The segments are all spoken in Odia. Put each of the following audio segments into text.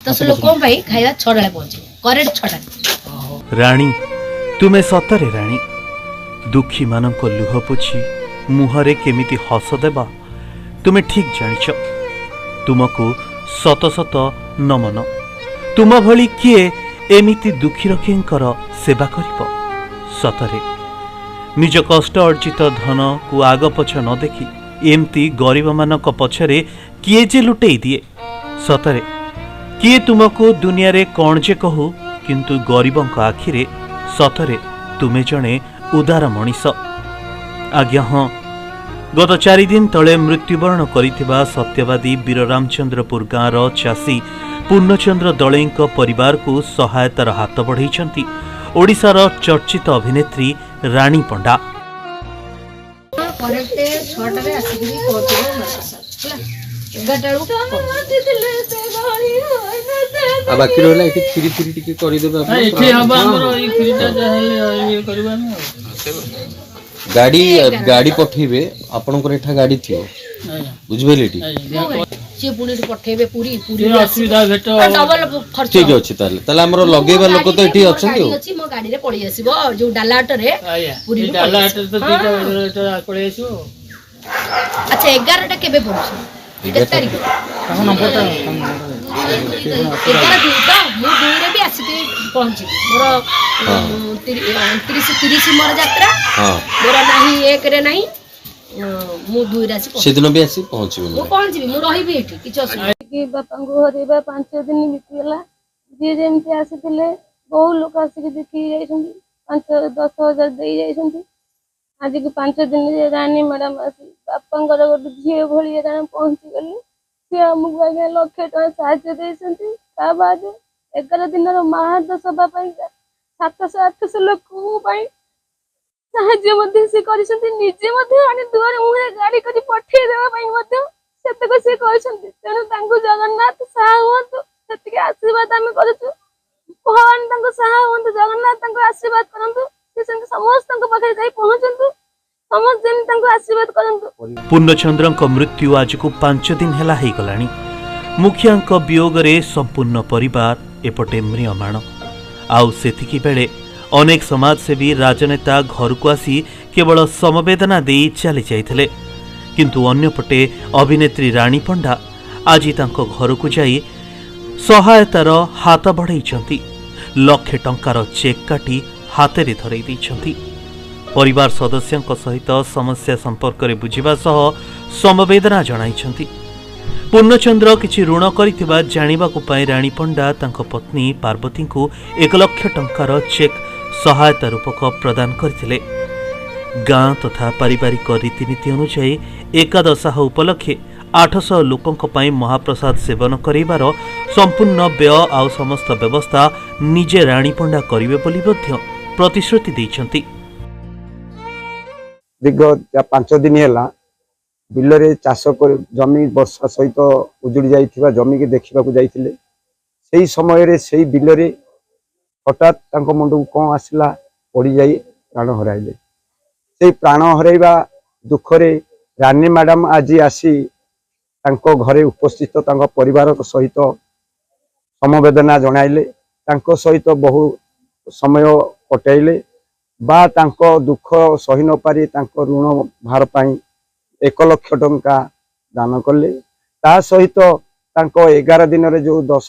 700 ଲୋକଙ୍କ ପାଇଁ ଖାଇବା 6ଟା ବେଳେ ପହଞ୍ଚିବ, କରେକ୍ଟ 6ଟା। ରାଣୀ, ତୁମେ ସତରେ ରାଣୀ। ଦୁଃଖୀମାନଙ୍କ ଲୁହ ପୋଛି ମୁହଁରେ କେମିତି ହସ ଦେବା ତୁମେ ଠିକ୍ ଜାଣିଛ। ତୁମକୁ ଶତ ଶତ ନମନ। ତୁମ ଭଳି କିଏ ଏମିତି ଦୁଃଖୀ ରଖୀଙ୍କର ସେବା କରିବ? ସତରେ ନିଜ କଷ୍ଟ ଅର୍ଜିତ ଧନକୁ ଆଗ ପଛ ନ ଦେଖି ଏମିତି ଗରିବମାନଙ୍କ ପଛରେ କିଏ ଯେ ଲୁଟେଇ ଦିଏ। ସତରେ କିଏ ତୁମକୁ ଦୁନିଆରେ କ'ଣ ଯେ କହୁ, କିନ୍ତୁ ଗରିବଙ୍କ ଆଖିରେ ସତରେ ତୁମେ ଜଣେ ଉଦାର ମଣିଷ। ଆଜ୍ଞା ହଁ, ଗତ 4 ଦିନ ତଳେ ମୃତ୍ୟୁବରଣ କରିଥିବା ସତ୍ୟବାଦୀ ବୀରରାମଚନ୍ଦ୍ରପୁର ଗାଁର ଚାଷୀ ପୂର୍ଣ୍ଣଚନ୍ଦ୍ର ଦଳେଇଙ୍କ ପରିବାରକୁ ସହାୟତାର ହାତ ବଢ଼େଇଛନ୍ତି ଓଡ଼ିଶାର ଚର୍ଚ୍ଚିତ ଅଭିନେତ୍ରୀ ରାଣୀ ପଣ୍ଡା। କରେକ୍ଟ 6ଟାରେ ଆସିକିରି ପହଞ୍ଚିବ ହେଲା, 11ଟା ବେଳକୁ। ଆଉ ବାକି ରହିଲା ଏଠି କ୍ଷୀରି ଫିରି ଟିକେ କରିଦେବେ ଆପଣ। ଏଠି ହବ ଆମର ଏଇ କ୍ଷୀରିଟା, ଯାହାହେଲେ ଇଏ କରିବା ଆମେ। ଆଉ ଗାଡ଼ି ପଠେଇବେ, ଆପଣଙ୍କର ଏଠା ଗାଡ଼ି ଥିବ, ବୁଝିପାରିଲେ? ଏଠି ସିଏ ପୁଣି ଏଠି ପଠେଇବେ ପୁରୀ, ପୁରୀ ଅସୁବିଧା ଭେଟ ଡବଲ ଖର୍ଚ୍ଚ। ଠିକ ଅଛି, ତାହେଲେ ଆମର ଲଗେଇବା ଲୋକ ତ ଏଠି ଅଛନ୍ତି। ଅଛି, ମୋ ଗାଡ଼ିରେ ପଳେଇ ଆସିବ, ଯୋଉ ଡାଲା ଅଟୋରେ ପୁରୀ। ଡାଲା ଅଟୋରେ ତ 2ଟା ପଳେଇ ଆସିବ। ଆଚ୍ଛା, 11ଟା କେବେ ପଡୁଛି? କେତେ ତାରିଖ? 11 2 ତ ମୁଁ 2ରେ ବି ଆସିକି ପହଞ୍ଚିବି। ମୋର 29, 30 ମୋର ଯାତ୍ରା, ମୋର ନାହିଁ 1ରେ ନାହିଁ, ମୁଁ 2ରେ ଆସି ସେଦିନ ବି ଆସି ପହଞ୍ଚିବି। ମୁଁ ପହଞ୍ଚିବି, ମୁଁ ରହିବି ଏଠି, କିଛି ଅସୁବିଧା। ବାପାଙ୍କୁ ହରେଇବା 5 ଦିନ ବିତିଗଲା। ଯିଏ ଯେମିତି ଆସିଥିଲେ, ବହୁ ଲୋକ ଆସିକି ଦେଖିକି ଯାଇଛନ୍ତି, 5 10 ହଜାର ଦେଇ ଯାଇଛନ୍ତି। ଆଜିକୁ 5 ଦିନରେ ରାନୀ ମ୍ୟାଡାମ ଆସି ବାପାଙ୍କର ଗୋଟେ ଝିଅ ଭଳି ଜଣେ ପହଞ୍ଚିଗଲେ। ସିଏ ଆମକୁ ଆଜ୍ଞା ଲକ୍ଷେ ଟଙ୍କା ସାହାଯ୍ୟ ଦେଇଛନ୍ତି। ତା ବାଦ 11 ଦିନର ମାହାର୍ଦ ସଭା ପାଇଁ 700 800 ଲୋକଙ୍କ ପାଇଁ ସାହାଯ୍ୟ ମଧ୍ୟ ସେ କରିଛନ୍ତି। ନିଜେ ମଧ୍ୟ ଆଣି ଦୁଆର ମୁହଁରେ ଗାଡି କରି ପଠେଇ ଦେବା ପାଇଁ ମଧ୍ୟ ସେତକ ସେ କହିଛନ୍ତି। ତେଣୁ ତାଙ୍କୁ ଜଗନ୍ନାଥ ସାହା ହୁଅନ୍ତୁ, ସେତିକି ଆଶୀର୍ବାଦ ଆମେ କରୁଛୁ। ଭଗବାନ ତାଙ୍କୁ ସାହା ହୁଅନ୍ତୁ, ଜଗନ୍ନାଥ ତାଙ୍କୁ ଆଶୀର୍ବାଦ କରନ୍ତୁ, ସେ ସେମିତି ସମସ୍ତଙ୍କ ପାଖରେ ଯାଇ ପହଞ୍ଚନ୍ତୁ, ସମସ୍ତେ ଯେମିତି ତାଙ୍କୁ ଆଶୀର୍ବାଦ କରନ୍ତୁ। ପୂର୍ଣ୍ଣଚନ୍ଦ୍ରଙ୍କ ମୃତ୍ୟୁ ଆଜକୁ 5 ଦିନ ହେଲା ହେଇଗଲାଣି। ମୁଖିଆଙ୍କ ବିୟୋଗରେ ସମ୍ପୂର୍ଣ୍ଣ ପରିବାର ଏପଟେ ମ୍ରିୟମାଣ। ଆଉ ସେତିକି ବେଳେ ଅନେକ ସମାଜସେବୀ, ରାଜନେତା ଘରକୁ ଆସି କେବଳ ସମବେଦନା ଦେଇ ଚାଲି ଯାଇଥିଲେ। କିନ୍ତୁ ଅନ୍ୟପଟେ ଅଭିନେତ୍ରୀ ରାଣୀ ପଣ୍ଡା ଆଜି ତାଙ୍କ ଘରକୁ ଯାଇ ସହାୟତାର ହାତ ବଢ଼େଇଛନ୍ତି। ଲକ୍ଷେ ଟଙ୍କାର ଚେକ୍ କାଟି ହାତରେ ଧରେଇ ଦେଇଛନ୍ତି। ପରିବାର ସଦସ୍ୟଙ୍କ ସହିତ ସମସ୍ୟା ସମ୍ପର୍କରେ ବୁଝିବା ସହ ସମବେଦନା ଜଣାଇଛନ୍ତି। ପୂର୍ଣ୍ଣଚନ୍ଦ୍ର କିଛି ଋଣ କରିଥିବା ଜାଣିବାକୁ ପାଇ ରାଣୀ ପଣ୍ଡା ତାଙ୍କ ପତ୍ନୀ ପାର୍ବତୀଙ୍କୁ 1 ଲକ୍ଷ ଟଙ୍କାର ଚେକ୍ ସହାୟତା ରୂପକ ପ୍ରଦାନ କରିଥିଲେ। ଗାଁ ତଥା ପାରିବାରିକ ରୀତିନୀତି ଅନୁଯାୟୀ ଏକାଦଶାହ ଉପଲକ୍ଷେ 800 ଲୋକଙ୍କ ପାଇଁ ମହାପ୍ରସାଦ ସେବନ କରାଇବାର ସମ୍ପୂର୍ଣ୍ଣ ବ୍ୟୟ ଆଉ ସମସ୍ତ ବ୍ୟବସ୍ଥା ନିଜେ ରାଣୀ ପଣ୍ଡା କରିବେ ବୋଲି ମଧ୍ୟ ପ୍ରତିଶ୍ରୁତି ଦେଇଛନ୍ତି। ଦୀର୍ଘ 5 ଦିନ ହେଲା ବିଲରେ ଚାଷ କରି ଜମି ବର୍ଷା ସହିତ ଉଜୁଡ଼ି ଯାଇଥିବା ଜମିକି ଦେଖିବାକୁ ଯାଇଥିଲେ। ସେଇ ସମୟରେ ସେଇ ବିଲରେ ହଠାତ୍ ତାଙ୍କ ମୁଣ୍ଡକୁ କ'ଣ ଆସିଲା, ପଡ଼ିଯାଇ ପ୍ରାଣ ହରାଇଲେ। ସେଇ ପ୍ରାଣ ହରାଇବା ଦୁଃଖରେ ରାନୀ ମ୍ୟାଡ଼ାମ ଆଜି ଆସି ତାଙ୍କ ଘରେ ଉପସ୍ଥିତ ତାଙ୍କ ପରିବାର ସହିତ ସମବେଦନା ଜଣାଇଲେ, ତାଙ୍କ ସହିତ ବହୁ ସମୟ କଟାଇଲେ ବା ତାଙ୍କ ଦୁଃଖ ସହି ନପାରି ତାଙ୍କ ଋଣ ଭାର ପାଇଁ 1 ଲକ୍ଷ ଟଙ୍କା ଦାନ କଲେ। ତା ସହିତ ତାଙ୍କ 11 ଦିନରେ ଯେଉଁ ଦଶ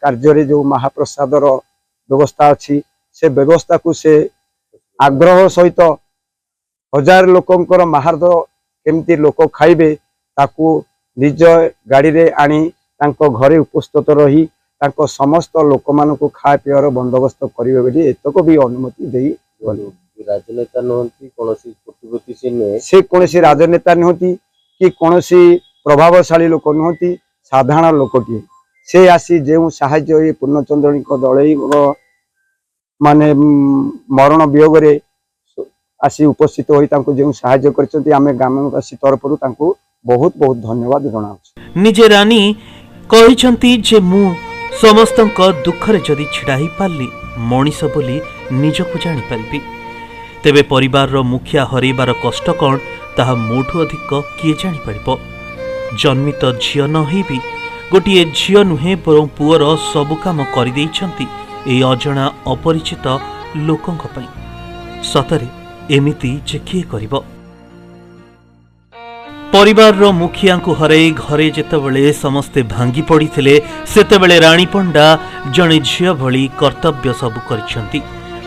କାର୍ଯ୍ୟରେ ଯେଉଁ ମହାପ୍ରସାଦର ବ୍ୟବସ୍ଥା ଅଛି, ସେ ବ୍ୟବସ୍ଥାକୁ ସେ ଆଗ୍ରହ ସହିତ 1000 ଲୋକଙ୍କର ମାହାର୍ଦ କେମିତି ଲୋକ ଖାଇବେ ତାକୁ ନିଜ ଗାଡ଼ିରେ ଆଣି ତାଙ୍କ ଘରେ ଉପସ୍ଥିତ ରହି ତାଙ୍କ ସମସ୍ତ ଲୋକମାନଙ୍କୁ ଖାଇବା ପିଇବାର ବନ୍ଦୋବସ୍ତ କରିବେ ବୋଲି ଏତକ ବି ଅନୁମତି ଦେଇ ଗଲେ। ରାଜନେତା ନୁହନ୍ତି, କୌଣସି କୋଟିପତି ସେ ନୁହେଁ। ସେ କୌଣସି ରାଜନେତା ନୁହନ୍ତି କି କୌଣସି ପ୍ରଭାବଶାଳୀ ଲୋକ ନୁହନ୍ତି, ସାଧାରଣ ଲୋକଟିଏ। ସେ ଆସି ଯେଉଁ ସାହାଯ୍ୟ ଏ ପୂର୍ଣ୍ଣଚନ୍ଦ୍ରଙ୍କ ଦଳେଇଙ୍କ ମାନେ ମରଣ ବିୟୋଗରେ ଆସି ଉପସ୍ଥିତ ହୋଇ ତାଙ୍କୁ ଯେଉଁ ସାହାଯ୍ୟ କରିଛନ୍ତି, ଆମେ ଗ୍ରାମବାସୀ ତରଫରୁ ତାଙ୍କୁ ବହୁତ ବହୁତ ଧନ୍ୟବାଦ ଜଣାଉଛୁ। ନିଜେ ରାନୀ କହିଛନ୍ତି ଯେ ମୁଁ ସମସ୍ତଙ୍କ ଦୁଃଖରେ ଯଦି ଛିଡ଼ା ହେଇପାରିଲି, ମଣିଷ ବୋଲି ନିଜକୁ ଜାଣିପାରିବି। ତେବେ ପରିବାରର ମୁଖିଆ ହରେଇବାର କଷ୍ଟ କ'ଣ, ତାହା ମୋଠୁ ଅଧିକ କିଏ ଜାଣିପାରିବ? ଜନ୍ମିତ ଝିଅ ନ ହେଇ ବି ଗୋଟିଏ ଝିଅ ନୁହେଁ ବରଂ ପୁଅର ସବୁ କାମ କରିଦେଇଛନ୍ତି ଏହି ଅଜଣା ଅପରିଚିତ ଲୋକଙ୍କ ପାଇଁ। ସତରେ ଏମିତି ଯେ କିଏ କରିବ? ପରିବାରର ମୁଖିଆଙ୍କୁ ହରାଇ ଘରେ ଯେତେବେଳେ ସମସ୍ତେ ଭାଙ୍ଗି ପଡ଼ିଥିଲେ, ସେତେବେଳେ ରାଣୀ ପଣ୍ଡା ଜଣେ ଝିଅ ଭଳି କର୍ତ୍ତବ୍ୟ ସବୁ କରିଛନ୍ତି,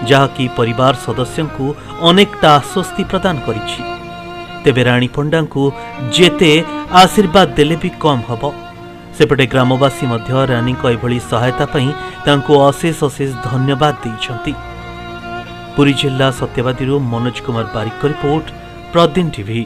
ଯାହାକି ପରିବାର ସଦସ୍ୟଙ୍କୁ ଅନେକଟା ଆଶ୍ୱସ୍ତି ପ୍ରଦାନ କରିଛି। ତେବେ ରାଣୀ ପଣ୍ଡାଙ୍କୁ ଯେତେ ଆଶୀର୍ବାଦ ଦେଲେ ବି କମ୍ ହେବ। ସେପଟେ ଗ୍ରାମବାସୀ ମଧ୍ୟ ରାନୀଙ୍କ ଏଭଳି ସହାୟତା ପାଇଁ ତାଙ୍କୁ ଅଶେଷ ଅଶେଷ ଧନ୍ୟବାଦ ଦେଇଛନ୍ତି। ପୁରୀ ଜିଲ୍ଲା ସତ୍ୟବାଦୀରୁ ମନୋଜ କୁମାର ବାରିକଙ୍କ ରିପୋର୍ଟ, ପ୍ରତିଦିନ ଟିଭି।